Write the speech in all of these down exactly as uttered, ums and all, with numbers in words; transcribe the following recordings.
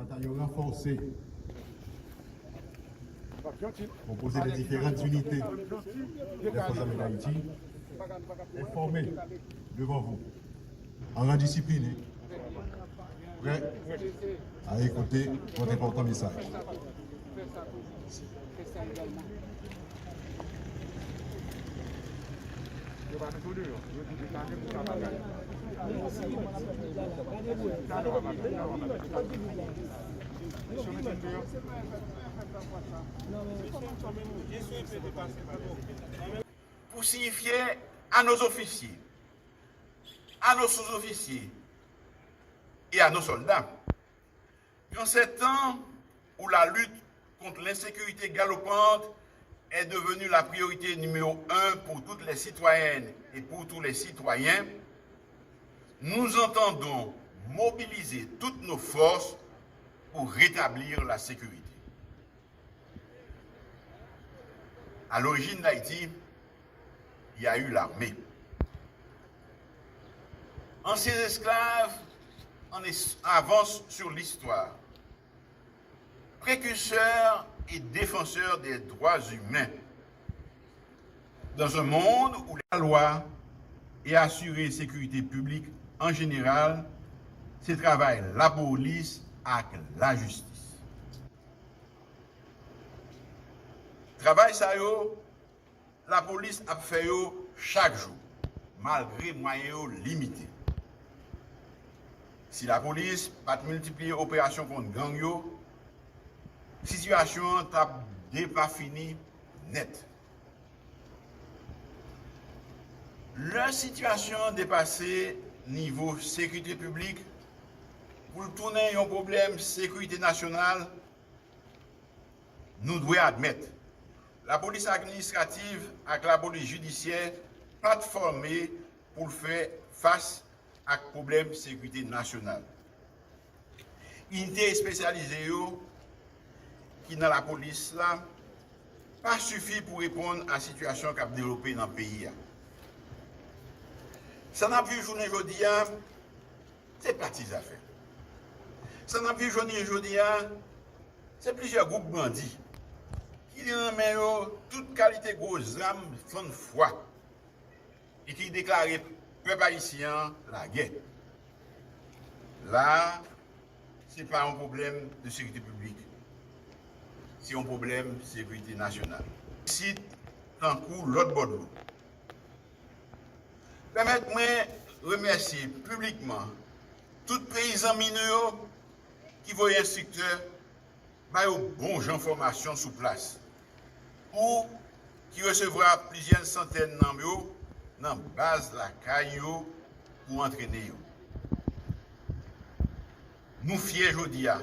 Bataillon renforcé, composé de différentes unités des Forces armées d'Haïti, est formé devant vous, en rang discipliné, prêt à écouter votre important message. Pour signifier à nos officiers, à nos sous-officiers et à nos soldats qu'en ces temps où la lutte contre l'insécurité galopante est devenue la priorité numéro un pour toutes les citoyennes et pour tous les citoyens, nous entendons mobiliser toutes nos forces pour rétablir la sécurité. À l'origine d'Haïti, il y a eu l'armée. Anciens esclaves en es- avance sur l'histoire, précurseurs et défenseurs des droits humains. Dans un monde où la loi et assurer sécurité publique en général, c'est travail la police avec la justice. Travay sa yo, lapolis ap fè yo chak jou, malgre mwayen yo limite. Si lapolis pa t miltipliye operasyon kont gang yo, sitiyasyon an t ap depafini nèt. Lè sitiyasyon an depase nivo sekirite piblik, pou l tounen yon pwoblèm sekirite nasyonal, nou dwe admèt, lapolis administrativ ak lapolis jidisyè pa t fòme pou l fè fas ak pwoblèm sekirite nasyonal. Inite espesyalize yo ki nan lapolis la pa sifi pou reponn a sitiyasyon k ap devlope nan peyi a. Sa n ap viv jounen jodi a, se pa ti zafè. Sa n ap viv jounen jodi a, se plizyè gwoup bandi ki gen nan men yo tout kalite gwo zam fann fwa e ki deklare pèp ayisyen an lagè. La a, se pa yon pwoblèm de sekirite piblik, se yon pwoblèm sekirite nasyonal. Sit tankou lòt bò dlo. Pèmèt mwen remèsye piblikman tout peyi zanmi nou yo ki voye enstriktè ba yo bon jan fòmasyon sou plas, ou ki resevwa plizyè santèn nan yo nan baz lakay yo pou antrene yo. Nou fyè jodi a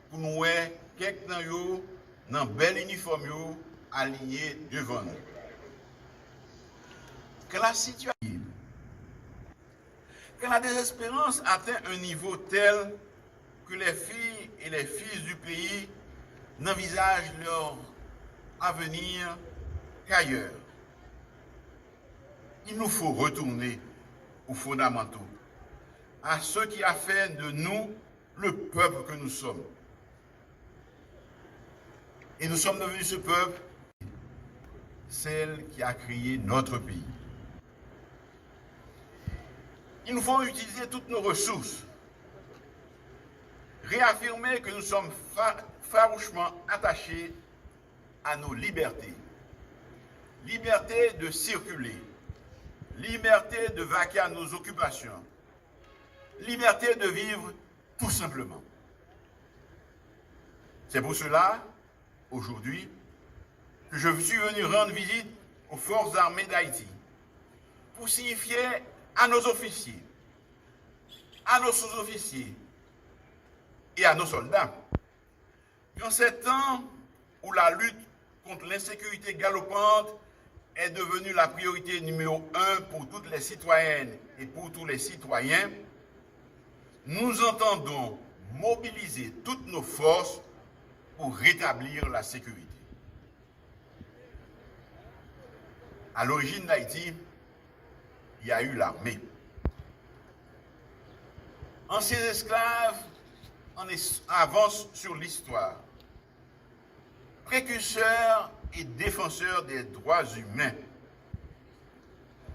pou nou wè kèk nan yo nan bèl inifòm yo aliyen devan nou. Kan la sitiyasyon Quand la désespérance atteint un niveau tel que les filles et les fils du pays n'envisagent leur avenir qu'ailleurs, il nous faut retourner aux fondamentaux, à ce qui a fait de nous le peuple que nous sommes. Et nous sommes devenus ce peuple, celle qui a créé notre pays. Il nous faut utiliser toutes nos ressources, réaffirmer que nous sommes fa- farouchement attachés à nos libertés. Liberté de circuler, liberté de vaquer à nos occupations, liberté de vivre tout simplement. C'est pour cela, aujourd'hui, que je suis venu rendre visite aux Forces armées d'Haïti pour signifier à nos officiers, à nos sous-officiers et à nos soldats qu'en ces temps où la lutte contre l'insécurité galopante est devenue la priorité numéro un pour toutes les citoyennes et pour tous les citoyens, nous entendons mobiliser toutes nos forces pour rétablir la sécurité. À l'origine d'Haïti, il y a eu l'armée. Anciens esclaves en es- avance sur l'histoire, précurseur et défenseur des droits humains.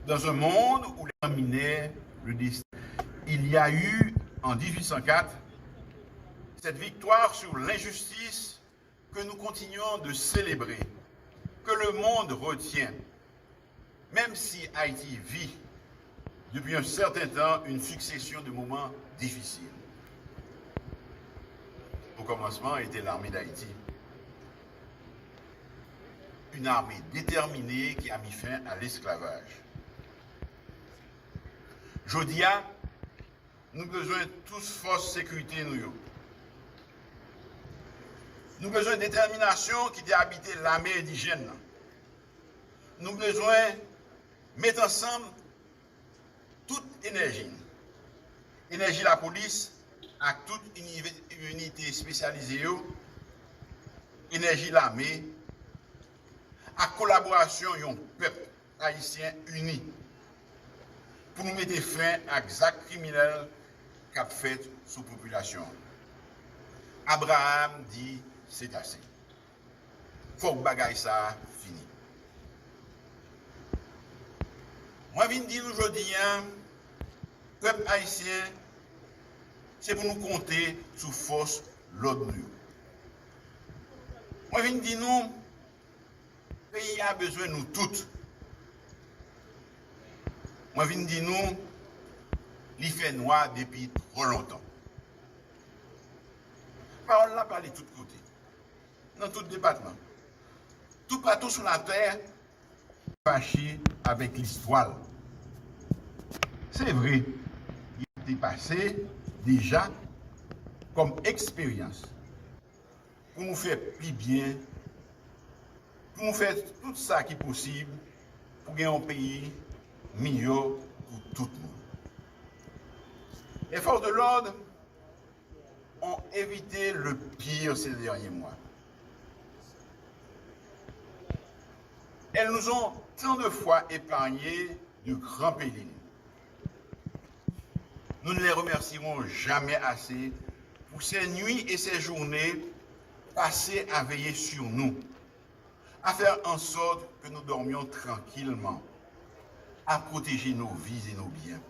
Dans un monde où les mineurs, le destin, il y a eu, en dix-huit cent quatre, cette victoire sur l'injustice que nous continuons de célébrer, que le monde retient, même si Haïti vit depuis un certain temps une succession de moments difficiles. Au commencement était l'armée d'Haïti, une armée déterminée qui a mis fin à l'esclavage. Jodi a, nou bezwen tout fòs sekirite nou yo. Nou bezwen detèminasyon ki te abite lame endijèn nan. Nou bezwen met ansanm tout enèji n, enèji lapolis ak tout inive- inite espesyalize yo, enèji lame, ak kolaborasyon yon pèp ayisyen ini pou nou mete fen ak zak kriminèl k ap fèt sou popilasyon an. Abraram di se ase. Fòk bagay sa a fini. Mwen vin di nou jodi a, pèp ayisyen, se pou nou konte sou fòs lòd nou yo. Mwen vin di nou, peyi a bezwen nou tout. Mwen vin di nou, li fè nwa depi twò lontan. Pawòl la pale tout kote, nan tout depatman, toupatou sou latè, fache avèk listwa l. Se vre, li te pase deja kòm eksperyans pou nou fè pi byen, pou nou fè tout sa ki posib pou gen yon peyi miyò pou tout moun. Les forces de l'ordre ont évité le pire ces derniers mois. Elles nous ont tant de fois épargné de grands périls. Nous ne les remercierons jamais assez pour ces nuits et ces journées passées à veiller sur nous, à faire en sorte que nous dormions tranquillement, à protéger nos vies et nos biens.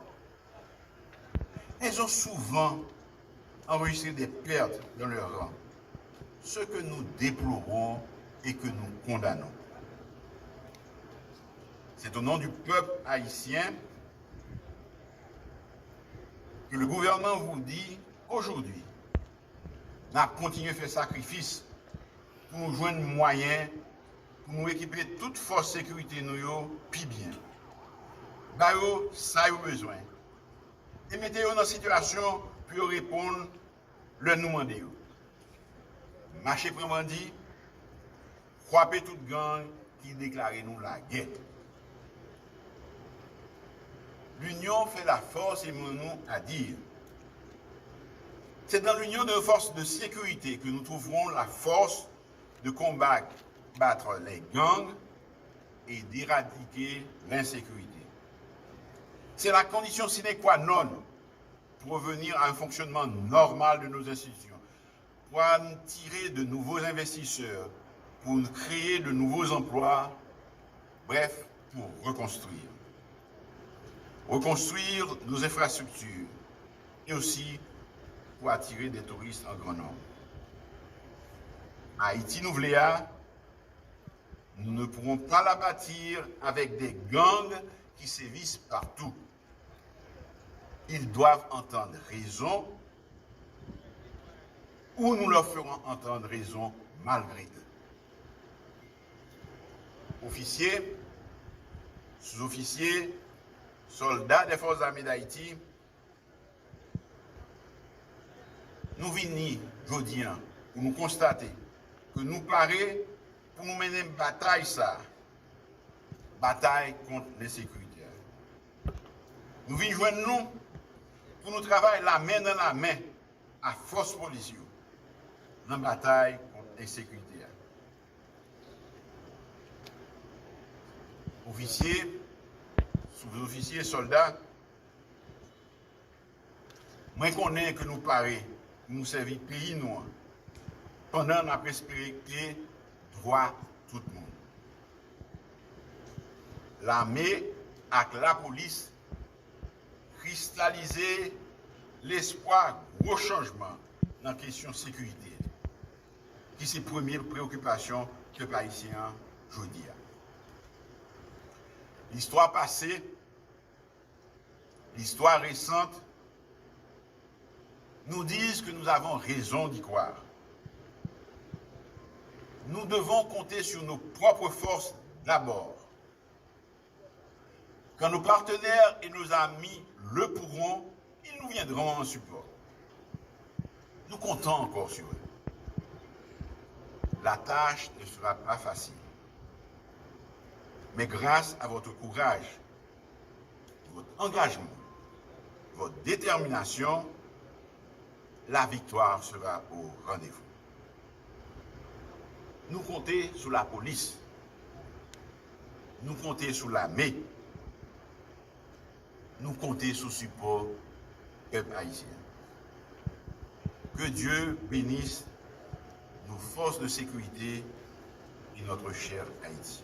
Elles ont souvent enregistré des pertes dans leur rang, ce que nous déplorons et que nous condamnons. C'est au nom du peuple haïtien que le gouvernement vous dit aujourd'hui, n ap kontinye fè sakrifis pou nou jwenn mwayen pou nou ekipe tout fòs sekirite nou yo pi byen. Ba yo sa yo bezwen e mete yo nan sitiyasyon pou yo reponn lè nou mande yo. Mache pran bandi, kwape tout gang ki deklare nou lagè. L'union fait la force, aimons-nous à dire. C'est dans l'union de nos forces de sécurité que nous trouverons la force de combattre les gangs et d'éradiquer l'insécurité. C'est la condition sine qua non pour revenir à un fonctionnement normal de nos institutions, pour attirer de nouveaux investisseurs, pour créer de nouveaux emplois, bref, pour reconstruire. Reconstruire nos infrastructures et aussi pour attirer des touristes en grand nombre. Ayiti nou vle a, nous ne pourrons pas la bâtir avec des gangs qui sévissent partout. Ils doivent entendre raison ou nous leur ferons entendre raison malgré eux. Ofisye, souzofisye, sòlda des Forces Armées d'Haïti, nou vini jodi a pou nou konstate ke nou pare pou nou mennen batay sa a, batay kont lensekirite a. Nou vin jwenn nou pou nou travay lamen nan lamen a fòs polis yo nan batay kont ensekirite a. Ofisye, souzofisye, sòlda, mwen konnen ke nou pare nou sèvi peyi nou an, pandan n ap respekte dwa tout moun. Lame ak lapolis kristalize lespwa gwo chanjman nan kesyon sekirite, ki se premye preyokipasyon pèp ayisyen an jodi a. L'histoire passée, l'histoire récente nous disent que nous avons raison d'y croire. Nous devons compter sur nos propres forces d'abord. Quand nos partenaires et nos amis le pourront, ils nous viendront en support. Nous comptons encore sur eux. La tâche ne sera pas facile. Mais grâce à votre courage, votre engagement, votre détermination, la victoire sera au rendez-vous. Nou konte sou lapolis. Nou konte sou lame. Nou konte sou sipò pèp ayisyen. Que Dieu bénisse nos forces de sécurité et notre cher Haïti.